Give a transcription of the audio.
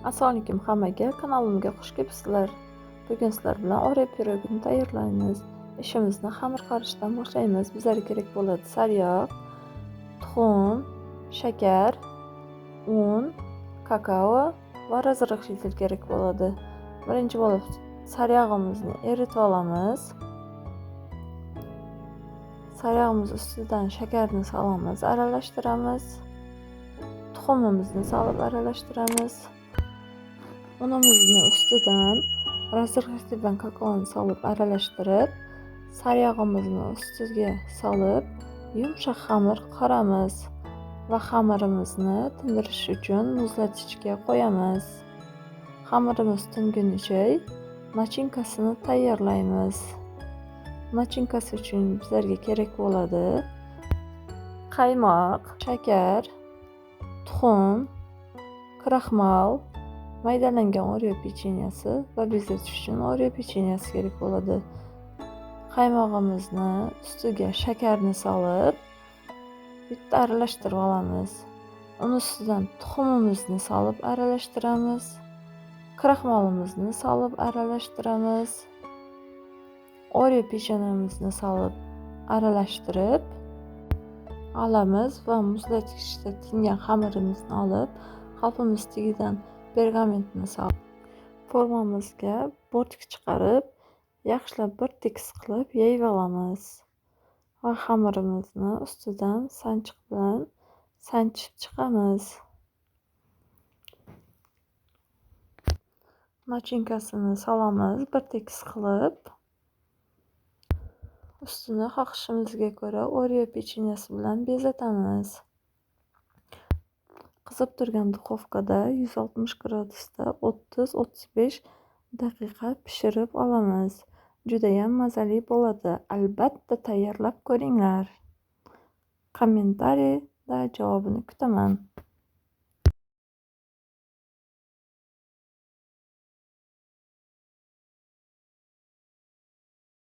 Assalomu alaykum hammaga, kanalimga xush kelibsizlar. Bugun sizlar bilan Oreo pirogini tayyorlaymiz. Ishimizni xamir qarishdan boshlaymiz. Bizlarga kerak bo'ladi sariyog', tuxum, shakar, un, kakao va разрыхлитель kerak bo'ladi. Birinchi bo'lib sariyog'imizni eritib olamiz. Sariyog'imiz ustidan shakarni solamiz, aralashtiramiz. Tuxumimizni solib aralashtiramiz. Unimizni ustidan разрыхлитель bilan kakaoni solib aralashtirib, sariyog'imizni ustiga solib, yumshoq xamir qoramiz va xamirimizni tindirish uchun muzlatgichga qo'yamiz. Xamirimiz tingunicha nachinkasini tayyorlaymiz. Nachinkasi uchun bizlarga kerak bo'ladi qaymoq, shakar, tuxum, kraxmal, maydalangan Oreo pechenyasi va bezatish uchun Oreo pechenyasi kerak bo'ladi. Qaymog'imizni ustiga shakarni solib, bitta aralashtirib olamiz. Uni ustidan tuxumimizni solib aralashtiramiz. Kraxmalimizni solib aralashtiramiz. Oreo pechenyamizni solib aralashtirib olamiz va muzlatgichda tingan xamirimizni olib, qalpimiz tagidan pergamentni solib, formamizga bortik chiqarib, yaxshilab bir tekis qilib yayib olamiz va xamirimizni ustidan sanchiq bilan sanchib chiqamiz. Nachinkasini solamiz bir tekis qilib. Ustini xohishimizga ko'ra Oreo pechenyasi bilan bezatamiz. Qizib turgan duxovkada 160 gradusda 30-35 daqiqa pishirib olamiz. Judayam mazali bo'ladi. Albatta tayyorlab ko'ringlar. Kommentariyda javobini kutaman.